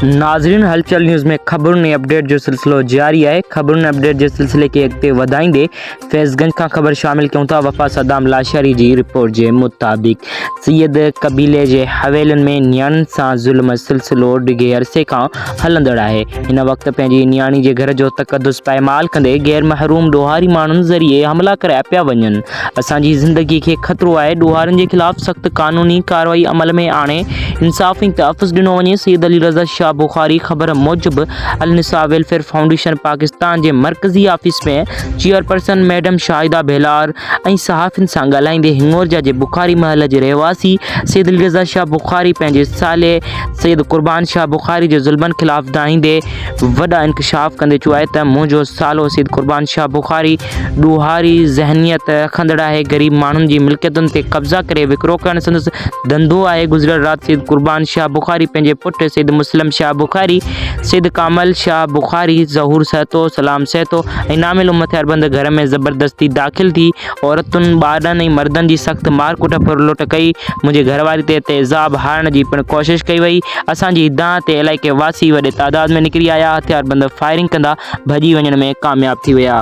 ناظرين هلچل نيوز ۾ خبرن ۽ اپڊيٽ جو سلسلو جاري آهي خبرن ۽ اپڊيٽ جي سلسلي کي اڳتي وڌائيندي فيض گنج کان خبر شامل ڪيون ٿا وفا صدام لاشاري جي رپورٽ جي مطابق سيد قبيلي جي حويلين ۾ نياڻين سان ظلم سلسلو ڊگهي عرصي کان هلندڙ آهي هن وقت پنهنجي نياڻي جي گهر جو تقدس پائمال ڪندي غير محروم ڏوهاري ماڻهن ذريعي حملا ڪرايا پيا وڃن اسان جي زندگي کي خطرو آهي، ڏوهارين جي خلاف سخت قانوني ڪارروائي عمل ۾ آڻي انصاف ۽ تحفظ ڏنو وڃي، سيد علي رضا شاهه بخاري خبر موجب النساء ويلفيئر فائونڊيشن پاڪستان جي مرڪزي office ۾ chairperson madam Shahida Bhelar ۽ صحافين سان ڳالهائيندي هڱورجا جي بخاري محل جي رهواسي سيد علي رضا شاهه بخاري پنهنجي سالي سيد قربان شاهه بخاري جي ظلمن خلاف دانهيندي وڏا انڪشاف ڪندي چيو آهي ته منهنجو سالو سيد قربان شاهه بخاري ڏوهاري ذهنيت رکندڙ آهي، غريب ماڻهن جي ملڪيتن تي قبضا ڪري وڪرو ڪرڻ سندس ڌنڌو آهي، گذريل رات سيد قربان شاهه بخاري پنهنجي پٽ سيد مسلم شاهه بخاري، سيد ڪامل شاهه بخاري، ظهور سهتو، سلام سهتو ۽ نامعلوم هٿياربند گهر ۾ زبردستي داخل ٿي عورتن، ٻارڙن ۽ مردن جي سخت مارڪٽ ڦرلٽ ڪئي، منهنجي گهرواري تي تيزاب هارڻ جي پڻ ڪوشش ڪئي وئي، اسان جي دانهن تي علائقي واسي وڏي تعداد ۾ نڪري آيا، هٿياربند فائرنگ ڪندا ڀڄي وڃڻ ۾ ڪامياب ٿي ويا.